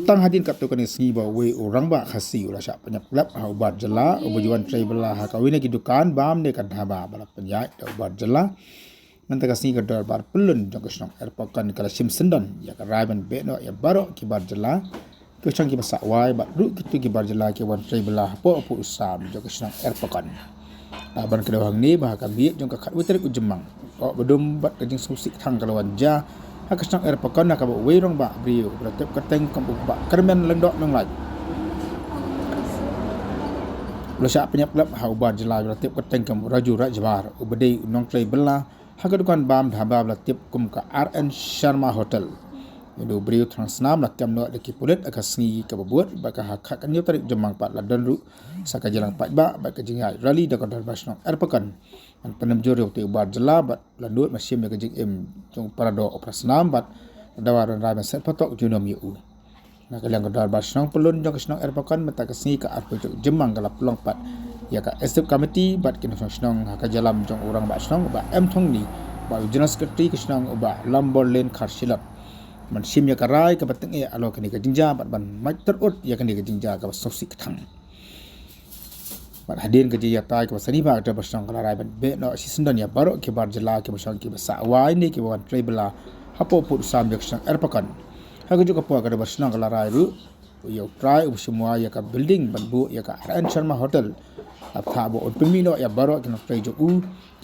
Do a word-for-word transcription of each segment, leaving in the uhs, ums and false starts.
Tang hadien katto katne sngi ba uwei u rangbah Khasi u la shah pynïap khlem ha u bar jylla uba ju wan trei bylla ha kawei na ki dukan bam ne ka dhaba ba la pynïaid da u bar jylla. Mynta ka sngi ka dorbar pyllun jong ka shnong Erpakan ka la shim syndon ïa ka rai ban beh noh ïa baroh ki bar jylla, ki shong ki ba sah wai bad ruh kito ki bar jylla ki wan trei bylla hapoh u pud u sam jong ka shnong Erpakan. Ban kdew hangne ba ha ka miet jong ka khatwei tarik u Jymmang, oh, ba dum bad ka jingsngewsih kthang ka la wan jia ha ka shnong Erpakan na kaba uwei u rangbah briew ba la tip kyrteng kum u Bah Kyrmen Lyngdoh Nonglait u la shah pynïap khlem ha u bar jylla ba la tip kyrteng kum u Raju Rajbar uba dei u nongtrei bylla ha ka dukan bam dhaba ba la tip kum ka R N Sharma Hotel. Ïa u briew thrang snam la kem noh da ki pulit ha ka sngi kaba bud bad ka ha khathynñiew tarik Jymmang pat la don ruh sa ka jingïalang paidbah bad ka jingïaid rally da ka dorbar shnong Erpakan ban pynmynjur ïa utei u bar jylla bad la nud ban shim ïa ka jingim jong u paradoh u para snam bad la dawa ban rai ban set patok junom ïa u. Na ka liang ka dorbar shnong pyllun jong ka shnong Erpakan mynta ka sngi ka arphew tarik Jymmang ka la pynlong pat ïa ka executive committee bad ki nongshong shnong ha ka jingïalam jong u rangbah shnong u Bah M Thongni bad u general secretary ka shnong u Bah Lamborlin Kharshilot ban shim ïa ka rai kaba tyngeh halor kane ka jingjia bad ban mad tyrut ïa kane ka jingjia kaba sngewsih kthang. Bad hadien ka jingïatai kaba sani ba ka dorbar shnong ka la rai ban beh noh shisyndon ïa baroh ki bar jylla kiba shong kiba sah wai ne kiba wan trei bylla hapoh u pud u sam jong ka shnong Erpakan. Ha kajuh ka por ka dorbar shnong ka la rai ruh ïa u trai uba shim wai ïa ka building ban buh ïa ka R N Sharma Hotel, la bthah ba un pynmih noh ïa baroh ki nongtrei jong u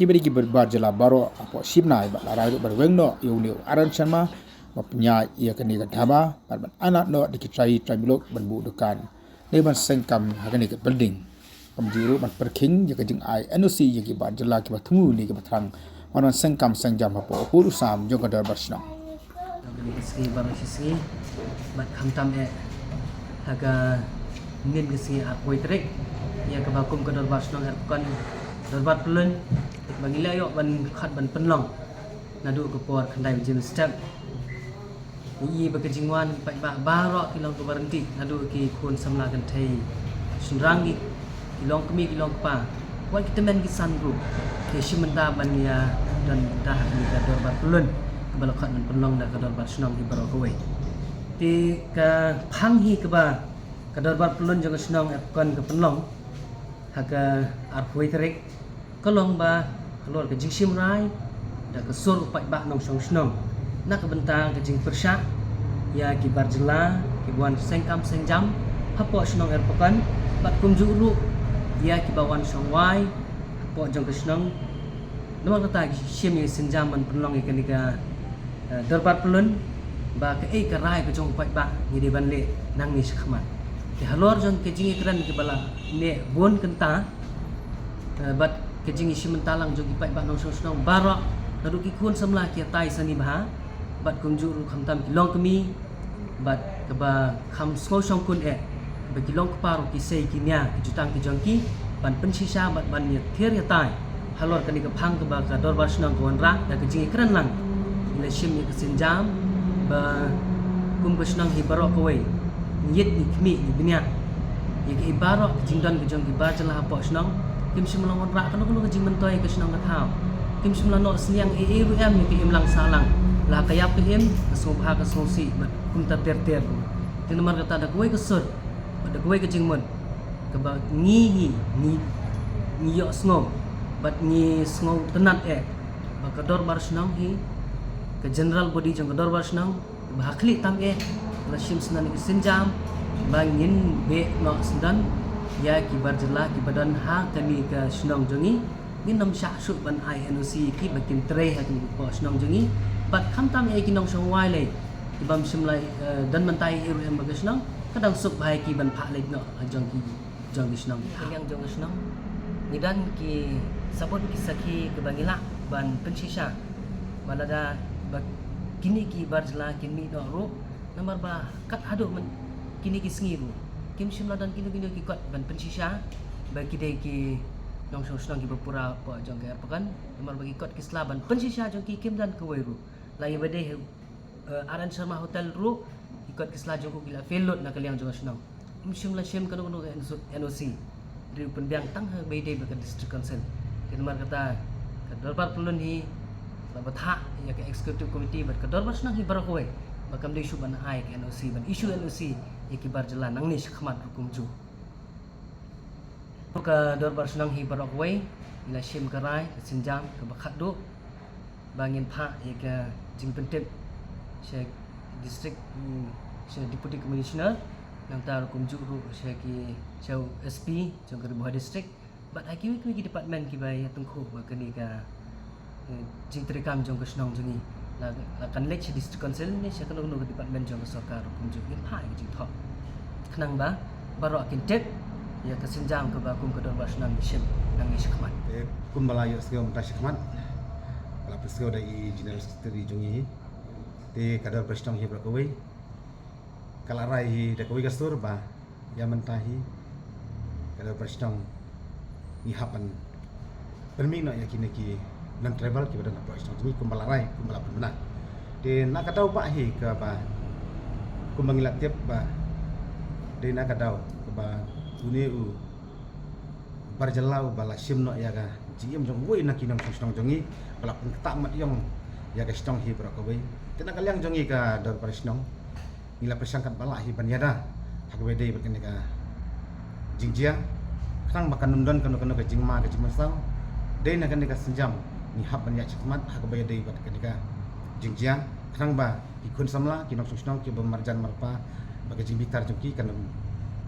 kiba dei ki bar jylla baroh hapoh shi bnai bad la rai ruh ban weng noh ïa une u R N Sharma ba pynïaid ïa kane ka dhaba bad ban ailad noh da ki trai trai muluk ban buh dukan ne ban seng kam ha kane ka building. Kumjuh ruh ban pyrkhing ïa ka jingai N O C ïa ki bar jylla kiba thmu ne kiba thrang ban wan seng kam seng jam hapoh u pud u sam jong ka dorbar shnong. Kane ka sngi baroh shi sngi bad khamtam eh ha ka nin ka sngi arphew tarik ïa kaba kum ka dorbar shnong Erpakan, dorbar pyllun ba ngi la ïoh ban khot ban pynlong naduh ka por khyndai baje mynstep. Ngi i ba ka jingwan ki paidbah baroh ki long kaba ryntih naduh ki khun samla kynthei shynrang, ki long kmie ki long kpa, wat ki tymmen ki san ruh ki shim bynta ban ïa don da ha kane ka dorbar pyllun kaba la khot ban pynlong da ka dorbar shnong hi baroh kawei. Te ka phang hi kaba ka dorbar pyllun jong ka shnong Erpakan ka pynlong ha ka arphew tarik ka long ba halor ka jingshim rai da ka sur u paidbah nongshong shnong na ka bynta ka jingpyrshah ïa ki bar jylla kiba wan seng kam seng jam hapoh shnong Erpakan bad kumjuh ruh ïa kiba wan shong wai hapoh jong ka shnong. Namar kata ngi shim ïa ka sienjam ban pynlong ïa kane ka eh, dorbar pyllun ba kaei ka rai ka jong u paidbah ngi dei ban leh nangne shakhmat. Te halor jong ka jingïakren kiba la neh bun kynta, eh, bad ka jingïashim bynta lang jong ki paidbah nongshong shnong baroh naduh ki khun samla ki ïatai sani bha bad kumjuh ruh khamtam ki longkmie bad kaba kham sngew shongkun eh ba ki longkpa ruh ki sei ki nia ki jutang ki jong ki ban pynshisha bad ban ïathir ïatai halor kane ka phang kaba ka dorbar shnong ka wanrah da ka jingïakren lang. Ngi la shim ïa ka sienjam ba kum ka shnong hi baroh kawei ngi ïit ngi khmih ngi bniah ïa kaei baroh ka jingdon ka jong ki bar jylla hapoh shnong. Kim shym la wanrah kano kano ka jingmyntoi ïa ka shnong ka thaw. Kim shym la noh synñiang ei ei ruh em ïa ka imlang sahlang, la ka ïap ka im, ka sngewbha ka sngewsih bad kumta ter ter ruh. Te namar kata da kawei ka sur bad da kawei ka jingmut kaba ngi hi ngi, ngi ïohsngew bad ngi sngewtynnat eh ba ka dorbar shnong hi, ka general body jong ka dorbar shnong ba ha khlieh tam eh la shim syndon ïa ka sienjam ba ngin beh noh syndon ïa ki bar jylla kiba don ha kane ka shnong jong ngi. Ngin ym shah shuh ban ai N O C ïa ki ba kin trei ha kane ka shnong jong ngi. Bad khamtam eh ki nongshong wai lei ki bym shym la, eh, don bynta ei ei ruh em ha ka shnong, ka dang suk bha ïa ki ban phah leit noh ha jong ki jong ki shnong. Ka liang jong ka shnong ngi don ki sabut ki sakhi kiba ngi lah ban pynshisha ba lada ba kine ki bar jylla kin mih noh ruh, namar ba kat haduh myn kine ki sngi ruh kim shym la don kino kino ki kot ban pynshisha ba ki dei ki nongshong shnong kiba pura hapoh jong ka Erpakan. Namar ba ki kot ki sla ban pynshisha jong ki kim don kawei ruh. La ïa ba dei, eh, R N Sharma Hotel ruh ki kot ki sla jong u ki la fail lut na ka liang jong ka shnong. Ym shym la shim kano kano ka N O C. Ri u pynbiang tang ha ba ïadei bad ka District Council. Te namar kata ka dorbar pyllun hi la bthah ïa ka executive committee bad ka dorbar shnong hi baroh kawei ba kam dei shuh ban ai ka N O C, ban issue N O C ïa ki bar jylla nangne shakhmat ruh kumjuh. Ka Dorbar Shnong hi baroh kawei ngi la shim ka rai, ka sienjam kaba khatduh ba ngin phah ïa ka jingpyntip sha district, mm, sha Deputy Commissioner, nangta ruh kumjuh ruh sha ki, sha S P jong ka Ri Bhoi District. Bad ha kiwei kiwei ki department kiba ïa tyngkhuh bad kane ka, eh, jingtreikam jong ka shnong jong ngi. La, la kan leit sha District Council ne sha kano kano ka department jong ka sorkar kumjuh, ngin phah ïa ka jingthoh khnang ba baroh kin tip ïa ka sienjam kaba kum ka Dorbar Shnong ngi shim nangne shakhmat. Te kumba la ïohsngew mynta shakhmat, ba la pynsngew da i General Secretary jong ngi, te ka Dorbar Shnong hi baroh kawei ka la rai hi da kawei ka sur ba ïa mynta hi ka Dorbar Shnong ngi hap ban pynmih noh ïa kine ki non-tribal kiba don hapoh shnong jong ngi kumba la rai, kumba la pynbna. Te na ka daw ba hi kaba kumba ngi la tip ba dei na ka daw kaba une u bar jylla uba la shim noh ïa ka jingim jong uwei na ki nongshong shnong jong ngi ba la pynktah mat ïong ïa ka shnong hi baroh kawei. Te na ka liang jong ngi ka Dorbar Shnong ngi la pyrshang katba lah hi ban ïada ha kaba dei bad kane ka jingjia, khnang ba kan ym don kano kano ka jingma ka jingmynsaw. Dei na kane ka sienjam ngi hap ban ïaid shakhmat ha kaba dei bad kane ka jingjia, khnang ba ki khun samla, ki nongshong shnong kiba marjan marpa bad ka jingbitar jong ki kan ym,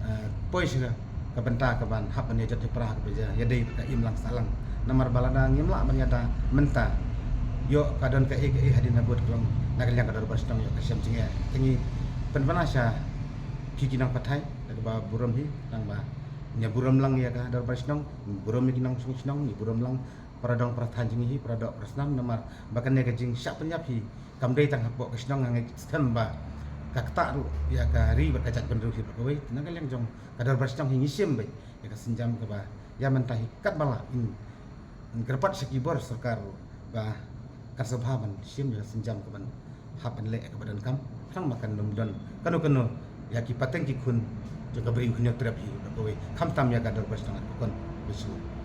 eh, poi sha ka bynta kaban hap ban ïa jot ïa pra ha kaba ïadei bad ka imlang sahlang. Namar ba lada ngim lah ban ïada mynta, ïoh ka don kaei kaei hadien habud ka long na ka liang ka Dorbar Shnong ïoh ka shem jingeh. Te ngi pynbna sha phi ki nongpathai da kaba burom hi, tang ba ngi burom lang ïa ka Dorbar Shnong, burom ïa ki nongshong shnong, ngi burom lang para dong para thaiñ jong ngi hi, para doh para snam, namar ba kane ka jingshah pynïap hi kam dei tang hapoh ka shnong, nga ngeit skhem ba ka ktah ruh ïa ka ri bad ka jaitbynriew hi baroh kawei. Na ka liang jong ka Dorbar Shnong hi ngi shim beit ïa ka sienjam kaba ïa mynta hi katba lah ngin, ngin kyrpad sha ki bor sorkar ruh ba kan sngewbha ban shim ïa ka sienjam kaban hap ban leh ïa kaba donkam, khnang ba kan ym don kano kano ïa ki pateng ki khun jong ka Bri u Hynñiewtrep hi baroh kawei, khamtam ïa ka Dorbar Shnong Ardkukon. Khublei shibun.